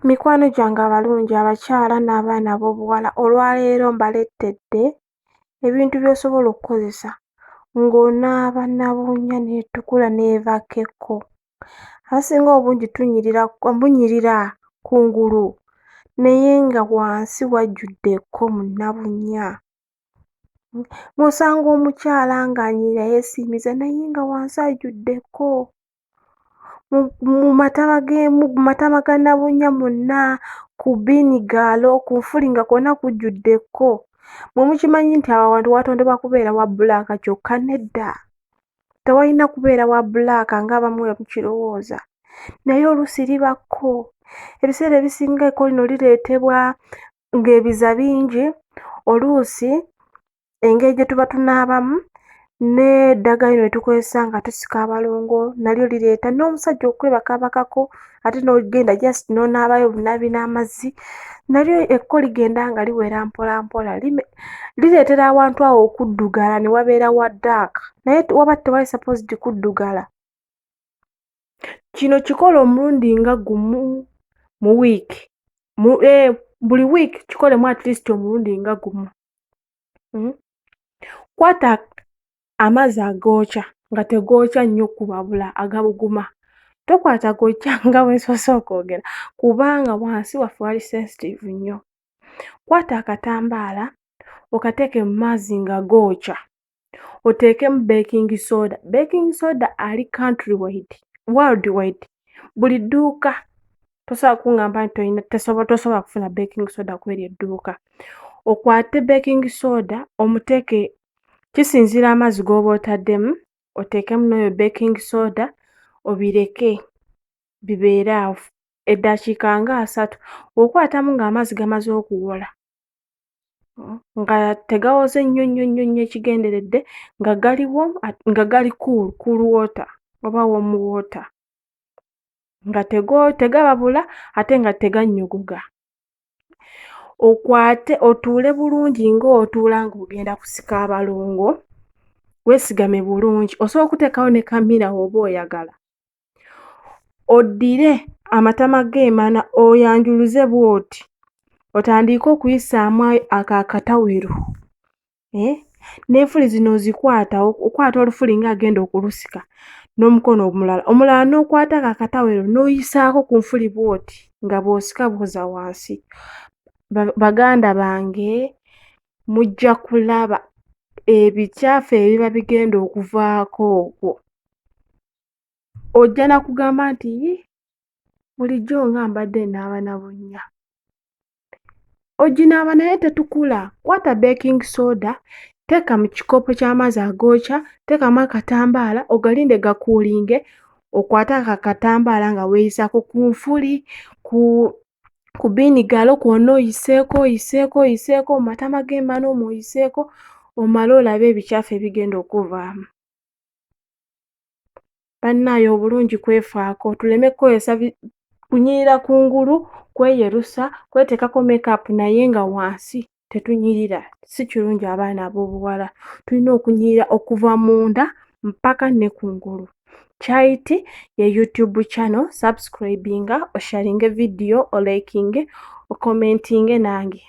Mikwano gyange abalungi, abakyala n'abaana ab'obuwala, olwaleero mbaleetedde ebintu by'osobola okukozesa ng'onaaba nabunnya n'etukula n'evaako ekko. Abasinga obungi tunyirira, munyirira kungulu naye nga wansi wajjudde ekko mu nabunnya. Ng'osanga omukyala ng'anyirira yeesiimiza naye nga wansi ajjudde ekko. Mu matama g'emu, mu matama ga nabunnya mwonna, ku bbinigaalo, ku nfuli nga kwonna kujjudde ekko. Mmwe mukimanyi nti awo awantu waatondebwa kubeera wa bbulaaka, kyokka nedda. Tewalina kubeera wa bbulaaka ng'abamu bwe mukirowooza. Naye oluusi liba kko. Ebiseera ebisinga ekko lino lireetebwa ng'ebiza bingi, oluusi engeri gye tuba tunaabamu n'eddagala lino lye tukozesa nga tusika abalongo nalyo lireeta, n'omusajja okwebakaabakako ate n'ogenda just n'onaabayo bunaabi n'amazzi, nalyo ekko ligenda nga liwera mpola mpola, lireetera awantu awo okuddugala ne wabeera wa dark, naye waba tewali supposed kuddugala. Kino kikole omulundi nga gumu mu wiiki, buli wiiki kikolemu at least omulundi nga gumu. Kwata amazzi agookya nga tegookya nnyo kubabula, agabuguma. Tokwata gookya nga bwe nsoose okwogera kubanga wansi waffe wali sensitive nnyo. Kwata akatambaala okateeke mu mazzi nga gookya, oteekemu baking soda. Baking soda ali country wide, world wide, buli dduuka tosobola kuŋŋamba nti toyina, tosobola kufuna baking soda kw'eryo edduuka. Okwate baking soda omuteeke, kisinziira amazzi g'oba otaddemu, oteekemu n'oyo baking soda obireke bibeere awo eddakiika nga 30. Bw'okwatamu ng'amazzi gamaze okuwola, nga tegawoze nnyo nnyo nnyo nnyo ekigenderedde, nga gali warm, nga gali cool, cool water oba warm water, nga tegababula ate nga tegannyogoga. Okwate otuule bulungi ng'otuula ng'ogenda kusika abalongo, weesigame bulungi. Osobola okuteekawo ne kamira bw'oba oyagala. Oddire amatama g'emana oyanjuluze bw'oti, otandike okuyisaamu ako akatawero, n'enfuli zino ozikwata, okwata olufuli ng'agenda okulusika n'omukono omulala, omulala n'okwata ako akatawero n'oyisaako ku nfuli bw'oti nga bw'osika bw'ozza wansi. Baganda bange, mujja kulaba ebikyafu ebiba bigenda okuvaako okwo. Ojja na kugamba nti yii, bulijjo nga mbadde nnaaba na bunnya. Oginaaba naye tetukula. Kwata baking soda, teeka mu kikopo ky'amazzi agookya, teekamu akatambaala ogalinde gakuulinge, okwate ako akatambaala nga weeyisaako ku nfuli, ku bbinigaalo kwonna oyiseeko, oyiseeko, oyiseeko, mu matama g'emana omwo oyiseeko, omale olabe ebikyafu ebigenda okuvaamu. Bannaaye, obulungi kwefaako, tuleme kukozesa kunyirira kungulu, kweyerusa, kweteekako makeup naye nga wansi tetunyirira. Si kirungi abaana ab'obuwala. Tulina okunyirira okuva munda mpaka ne kungulu. Charity ye YouTube channel, subscribinga, osharinge video, olikinge, ocommentinge nange.